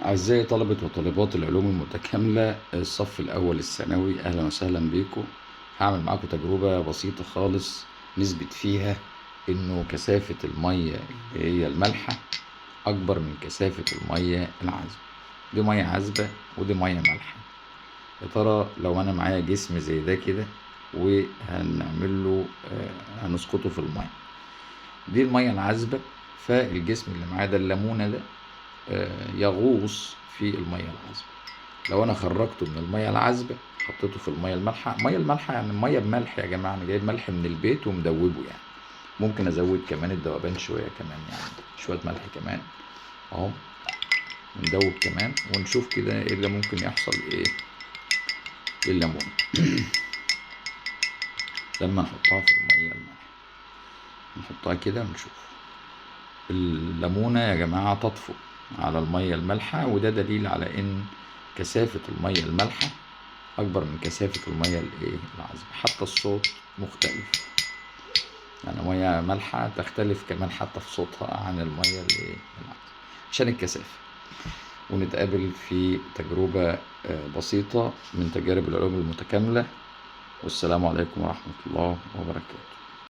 أعزائي طلبة وطالبات العلوم المتكاملة الصف الأول الثانوي، أهلا وسهلا بيكم. هعمل معاكم تجربة بسيطة خالص نثبت فيها إنه كثافة المية اللي هي المالحة أكبر من كثافة المية العذبة. دي مية عذبة ودي مية مالحة. يا ترى لو أنا معايا جسم زي ده كده وهنعمل له هنسقطه في المية، دي المية العذبة، فالجسم اللي معايا ده الليمونة ده يغوص في المية العذبة. لو انا خرجته من المية العذبة حطيته في المية المالحة، المية المالحة يعني المية بملح يا جماعة، انا جايب ملح من البيت ومدوبه، يعني ممكن ازود كمان الذوبان شوية كمان، يعني شوية ملح كمان اهو، ندوب كمان ونشوف كده ايه اللي ممكن يحصل ايه لليمون لما نحطها في المية المالحة. نحطها كده ونشوف الليمونة يا جماعة تطفو على المية المالحة، وده دليل على ان كثافة المية المالحة اكبر من كثافة المية الايه العذبة. حتى الصوت مختلف، يعني مية مالحة تختلف كمان حتى في صوتها عن المية الايه العذبة عشان الكثافة. ونتقابل في تجربة بسيطة من تجارب العلوم المتكاملة، والسلام عليكم ورحمة الله وبركاته.